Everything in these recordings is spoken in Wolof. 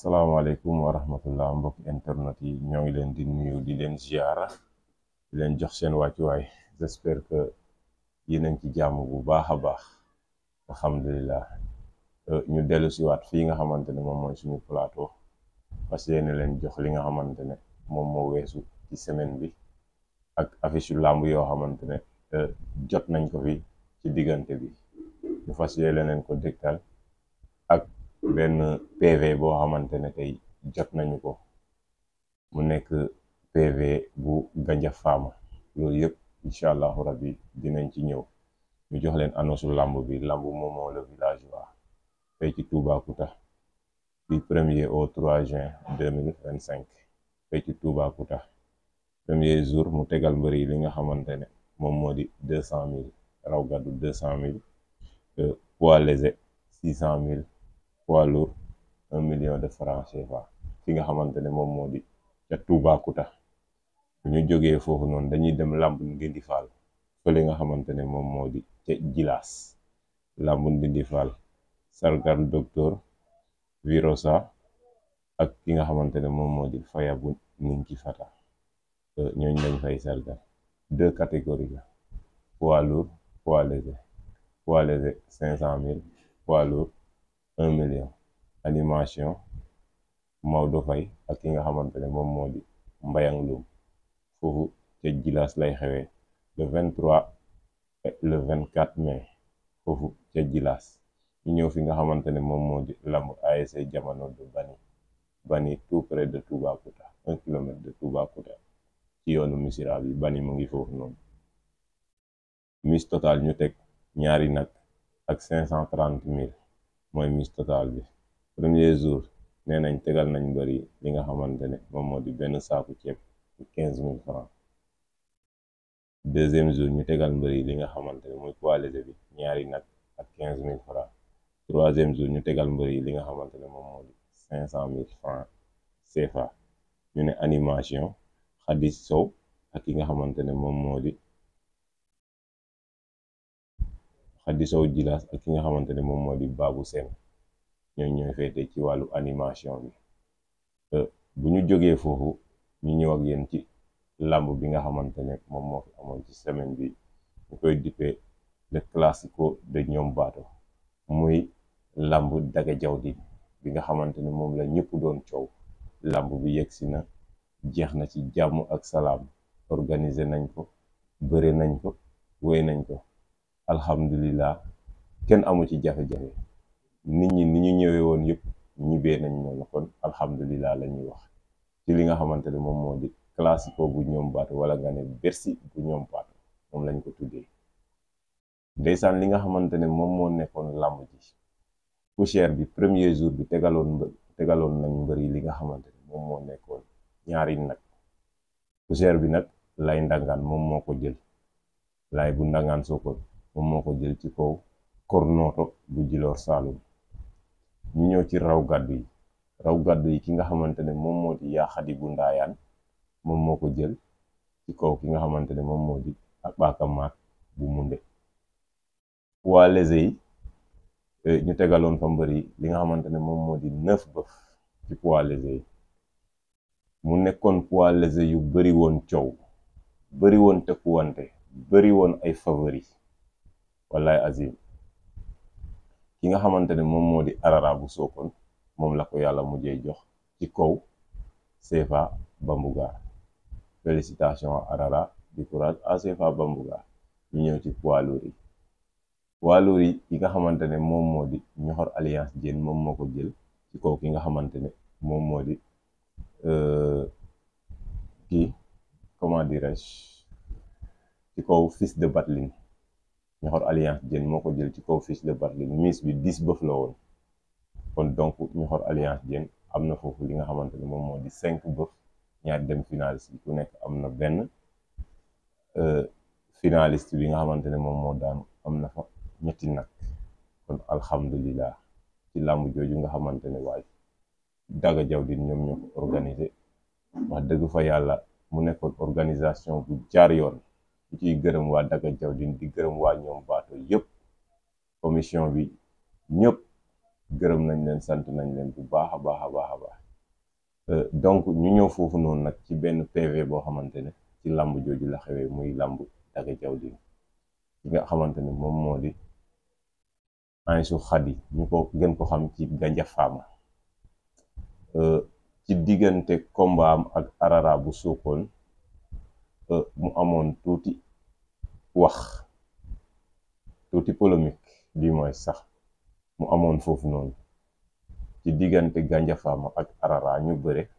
salaamaaleykum wa rahmatullah mbokk internet yi ñoo ngi leen di nuyu di leen ziara di leen jox seen wàccuwaay j'espère que yéen a ngi ci jàmm bu baax a baax alhamdulilah. ñu dellu si waat fii nga xamante ne moom mooy suñu plateau parce que yéen leen jox li nga xamante ne moom moo weesu ci semaine bi ak affiche yu làmb yoo xamante ne jot nañ ko fi ci diggante bi ñu fas yéene leen ko dégtal ak benn PV boo xamante ne tey jot nañu ko mu nekk PV bu Gandia Fama loolu yëpp incha allahu rabbi dinañ ci ñëw ñu jox leen annonce làmb bi làmb Momo le villageois fay ci Toubacouta du 1er au 3 juin 2025 fay ci Toubacouta premier jour mu tegal mbër yi li nga xamante ne moom moo di 200 000 raw gàddu 200 000 poids léger 600 000 poids lourd 1 million de francs CFA fi nga xamante ne moom moo di ca Toubacouta bu ñu jógee foofu noonu dañuy dem làmb Ndindi Fall fële nga xamante ne moom moo di ca Jilaas làmb Ndindi Fall sargal docteur Virosa ak ki nga xamante ne moom moo di Faya bu Ninki Fata ñooñu lañ fay sargal 2 catégories la poids lourd poids léger 500 000 poids lourd 1 million animation Maodo Faye ak ki nga xamante ne moom moo di Mbayang Loum foofu ca Jilaas lay xewee le 23 et le 24 mai foofu ca Jilaas ñu ñëw fi nga xamante ne moom moo di lamb ASC Jamono de Bani tout près de Toubacouta 1 kilomètre de Toubacouta ci yoonu Missirah bi Bani mu ngi foofu noonu mise total ñu teg ñaari nag ak 530 000 mooy mise total bi premier jour nee nañ tegal nañ mbëri li nga xamante ne moom moo di benn saaku ceeb 15 000 francs deuxième jour ñu tegal mbëri li nga xamante ne mooy poids léger bi ñaari nag ak 15 000 francs troisième jour ñu tegal mbëri li nga xamante ne moom moo di 500 000 francs CFA ñu ne animation Khady Sow ak ki nga xamante ne moom moo di Khady Sow Jilaas ak ki nga xamante ne moom moo di Babou Sène ñooy féete ci wàllu animation bi bu ñu jógee foofu ñu ñëw ak yéen ci làmb bi nga xamante ne moom moo fi amoon ci semaine bi ñu koy dippee le classico de ñoom baato muy làmb Daga Jawdi bi nga xamante ne moom la ñëpp doon coow làmb bi yegsi na jeex na ci jàmm ak salaam organiser nañ ko bëre nañ ko wéy nañ ko alhamdulillah kenn amu ci jafe-jafe nit ñi ni ñu ñëwee woon yëpp ñibbee nañ noonu kon alhamdulillah la ñuy wax ci li nga xamante ne moom moo di classico bu ñoom baatu wala nga ne Bercy bu ñoom baatu moom lañ ko tuddee ndeysaan li nga xamante ne moom moo nekkoon làmb ji poussière bi premier jour bi tegaloon nañ mbër yi li nga xamante ne moom moo nekkoon ñaari nag poussière bi nag lay ndangaan moom moo ko jël lay bu ndangaan Sokone moom moo ko jël ci kaw Kornoto bu Jiloor Saalum ñu ñëw ci raw gàddu yi ki nga xamante ne moom moo di yaa Xadi bu Ndaayaan moom moo ko jël ci kaw ki nga xamante ne moom moo di ak Baaka Maak bu Munde poids léger yi ñu tegaloon fa mbër yi li nga xamante ne moom moo di 9 bëf ci poids léger yi mu nekkoon poids léger yu bari woon coow bari woon tëkkuwante bari woon ay favori wallaay azim ki nga xamante ne moom moo di Arara bu Sokone moom la ko yàlla mujjee jox ci kaw CFA Bambougar félicitations à Arara du courage à CFA Bambougar ñu ñëw ci poids lourd yi nga xamante ne moom moo di Ñoxor Alliance Diène moom moo ko jël ci kaw ki nga xamante ne moom moo di kii comment dirais-je ci kaw fils de Batlin Ñoxor Alliance Diène moo ko jël ci kaw fils de Batlin mise bi 10 bëf la woon kon donc Ñoxor Alliance Diène am na foofu li nga xamante ne moom moo di 5 bëf ñaar dem finaliste bi ku nekk am na benn finaliste bi nga xamante ne moom moo daan am na fa ñetti nag kon alhamdulillah ci làmb jooju nga xamante ne waay Daga Jawdi ñoom ñoo ko organisé wax dëgg fa yàlla mu nekkoon organisation bu jaar yoon bu ciy gërëm waa Daga Jawdi di gërëm waa ñoom baato yëpp commission bi ñëpp gërëm nañ leen sant nañ leen bu baax a baax a baax a baax donc ñu ñëw foofu noonu nag ci benn PV boo xamante ne ci làmb jooju la xewee muy làmb Daga Jawdin ki nga xamante ne moom moo di Ansu Khady ñu ko gën ko xam ci Gandia Fama ci diggante combat am ak Arara bu Sokone mu amoon tuuti wax tuuti polémique bi mooy sax mu amoon foofu noonu ci diggante Gandia Fama ak Arara ñu bëre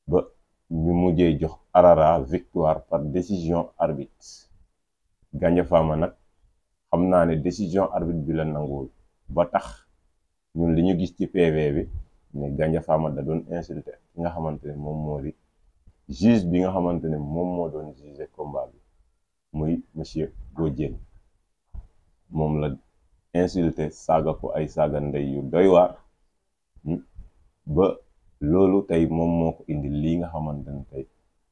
ba ñu mujjee jox Arara victoire par décision arbitre Gandia Fama nag xam naa ne décision arbitre bi la nanguwul ba tax ñun li ñu gis ci PV bi ne Gandia Fama da doon insulté ki nga xamante ne moom moo di juge bi nga xamante ne moom moo doon juger combat bi muy monsieur Godiène moom la insulté saaga ko ay saaga ndey yu doy waar ba loolu tey moom moo ko indi lii nga xamante ne tey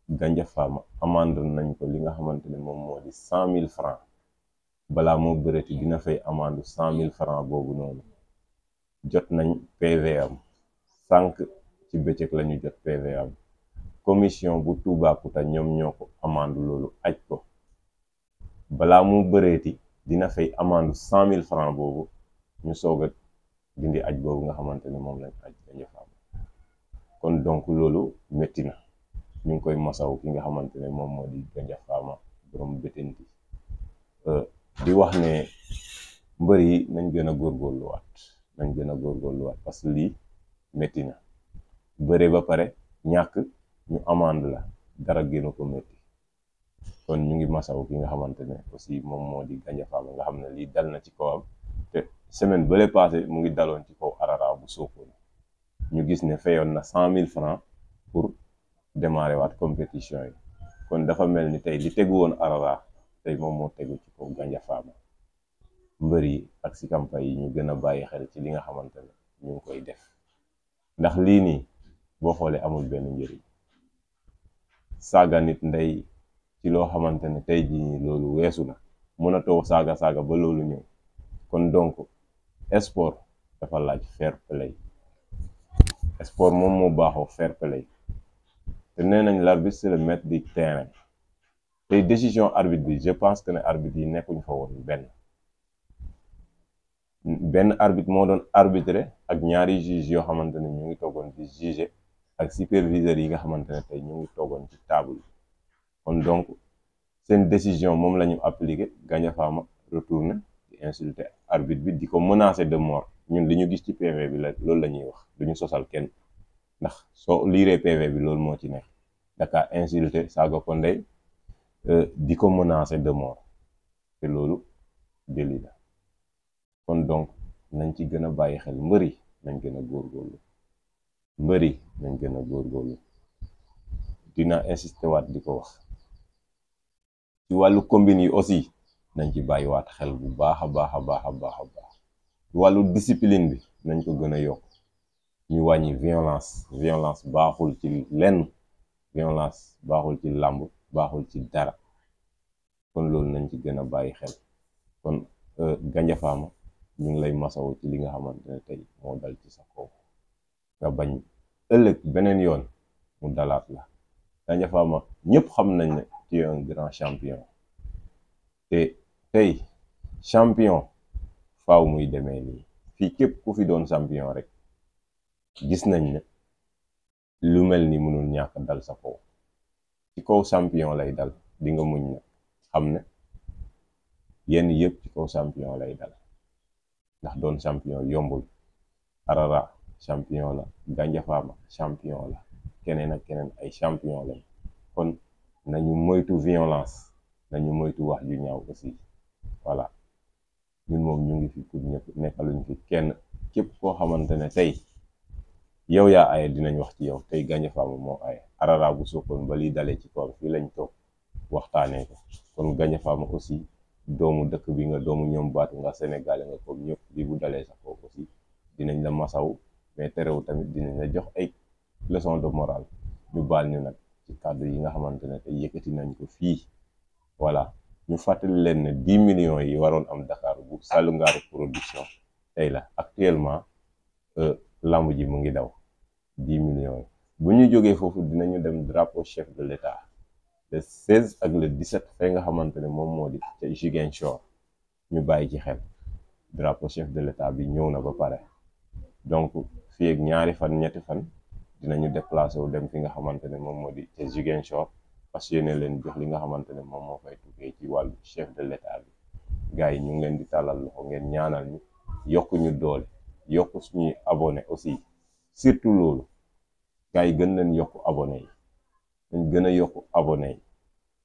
Gandia Fama amande nañ ko li nga xamante ne moom moo di 100 000 francs balaa moo bëreeti dina fay amande 100 000 francs boobu noonu jot nañ PV am sànq ci bëccëg la ñu jot PV am commission bu Toubacouta ñoom ñoo ko amande loolu aj ko balaa moo bëreeti dina fay amande 100 000 francs boobu ñu soog a dindi aj boobu nga xamante ne moom lañ aj Gandia Fama kon donc loolu métti na ñu ngi koy masaw ki nga xamante ne moom moo di Gandia Fama borom Bettenty di wax ne mbër yi nañ gën a góorgóorluwaat parce que lii métti na bëre ba pare ñàkk ñu amande la dara gënu ko métti kon ñu ngi masaw ki nga xamante ne aussi moom moo di Gandia Fama nga xam ne lii dal na ci kawam te semaine bële passé mu ngi daloon ci kaw Arara bu Sokone ñu gis ne fayoon na 100 000 francs pour démarrer waat compétition yi kon dafa mel ni tey li tegu woon Arara tey moom moo tegu ci kaw Gandia Fama mbër yi ak si kampa yi ñu gën a bàyyi xel ci li nga xamante ne ñu ngi koy def ndax lii nii boo xoolee amul benn njëriñ saaga nit ndey ci loo xamante ne tey jii nii loolu weesu na mën a toog saaga ba loolu ñëw kon donc sport dafa laaj fair play sport moom moo baaxoo fair play te nee nañ l'arbitre c'est le maître du terrain tey décision arbitre bi je pense que ne arbitre yi nekkuñ fa woon benn arbitre moo doon arbitré ak ñaari juge yoo xamante ne ñu ngi toogoon di juger ak superviseurs yi nga xamante ne tey ñu ngi toogoon ci table kon donc seen décision moom la ñu appliqué Gandia Fama retourné di insulter arbitre bi di ko menacer de mort ñun li ñu gis ci PV bi la loolu la ñuy wax du ñu sosal kenn ndax soo liiree PV bi loolu moo ci nekk daka insulter saaga ko ndey di ko menacer de mort te loolu délit la kon donc nañ ci gën a bàyyi xel mbëri nañ gën a góorgóorlu dina insister waat di ko wax ci wàllu combine yi aussi nañ ci bàyyiwaat xel bu baax a baax wàllu discipline bi nañ ko gën a yokk ñu wàññi violence baaxul ci lenn violence baaxul ci làmb baaxul ci dara kon loolu nañ ci gën a bàyyi xel kon Gandia Fama ñu ngi lay masawu ci li nga xamante ne tey moo dal ci sa kaw nga bañ ëllëg beneen yoon mu dalaat la Gandia Fama ñëpp xam nañ ne tu es un grand champion te tey champion faaw muy demee nii fii képp ku fi doon champion rek gis nañ ne lu mel ni mënul ñàkk dal sa kaw ci kaw champion lay dal di nga muñ na xam ne yenn yëpp ci kaw champion lay dal ndax doon champion yombul Arara champion la Gandia Fama champion la keneen ak keneen ay champion lañ kon nañu moytu violence nañu moytu wax ju ñaaw aussi voilà ñun moom ñu ngi fi pour ñëpp nekkaluñ fi kenn képp koo xamante ne tey yow yaa aye dinañ wax ci yow tey Gandia Fama moo aye Arara bu Sokone ba liy dalee ci kaw fii lañ toog waxtaanee ko kon Gandia Fama aussi doomu dëkk bi nga doomu ñoom baatu nga sénégalais nga comme ñëpp lii bu dalee sa kaw aussi dinañ la masaw mais terew tamit dinañ la jox ay leçon de morale ñu baal ñu nag ci kàddu yi nga xamante ne tey yëkkati nañ ko fii voilà ñu fàttali leen ne 10 millions yi waroon am Dakar bu Sallou Ngaaru production tey la actuellement lamb ji mu ngi daw 10 millions yi bu ñu jógee foofu dinañu dem drapeau chef de l'État le 16 ak le 17 fee nga xamante ne moom moo di ca Ziguinchor. ñu bàyyi ci xel drapeau chef de l'État bi ñëw na ba pare donc fii ak ñaari fan ñetti fan dinañu déplacé wu dem fi nga xamante ne moom moo di ca Ziguinchor parce que yéene leen jox li nga xamante ne moom moo fay tukkee ci wàllu chef de l'État bi gars yi ñu ngi leen di tàllal loxo ngeen ñaanal ñu yokk ñu doole yokk suñuy abonné aussi surtout loolu gars yi gën leen yokk abonné yi dañ gën a yokk abonné yi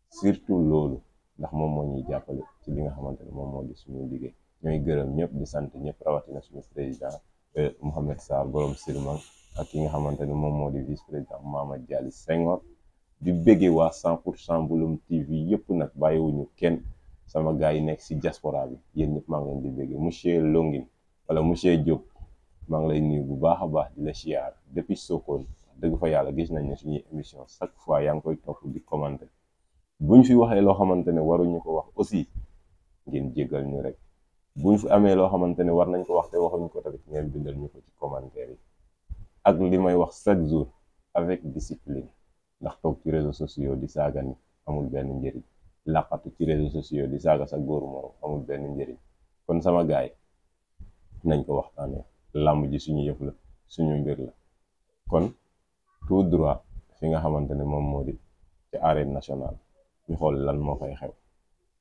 surtout loolu ndax moom moo ñuy jàppale ci li nga xamante ne moom moo di suñu liggéey ñooy gërëm ñëpp di sant ñëpp rawatina suñu président Mouhamed Sarr borom Silman ak ki nga xamante ne moom moo di vice président Mamad Dialy Senghor di béggee waa 100% Mbouloum TV yëpp nag bàyyiwuñu kenn sama gars yi nekk si diaspora bi yéen ñëpp maa ngi leen di béggee monsieur Longin wala monsieur Diop maa ngi lay nuyu bu baax a baax di la siyaar depuis Sokone dëgg fa yàlla gis nañ ne suñuy émission chaque fois yaa ngi koy topp di commenter buñ fi waxee loo xamante ne waruñu ko wax aussi ngeen jéggal ñu rek buñ fi amee loo xamante ne war nañ ko wax te waxuñu ko tamit ngeen bindal ñu ko ci commentaire yi ak li may wax chaque jour avec discipline ndax toog ci réseaux sociaux di saaga ni amul benn njëriñ làqatu ci réseaux sociaux di saaga sa góoru morom amul benn njëriñ kon sama gaay nañ ko waxtaanee làmb ji suñu yëf la suñu mbir la kon tout droit fi nga xamante ne moom moo di ci arène nationale ñu xool lan moo fay xew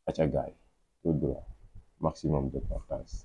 aca gaay tout droit maximum de partage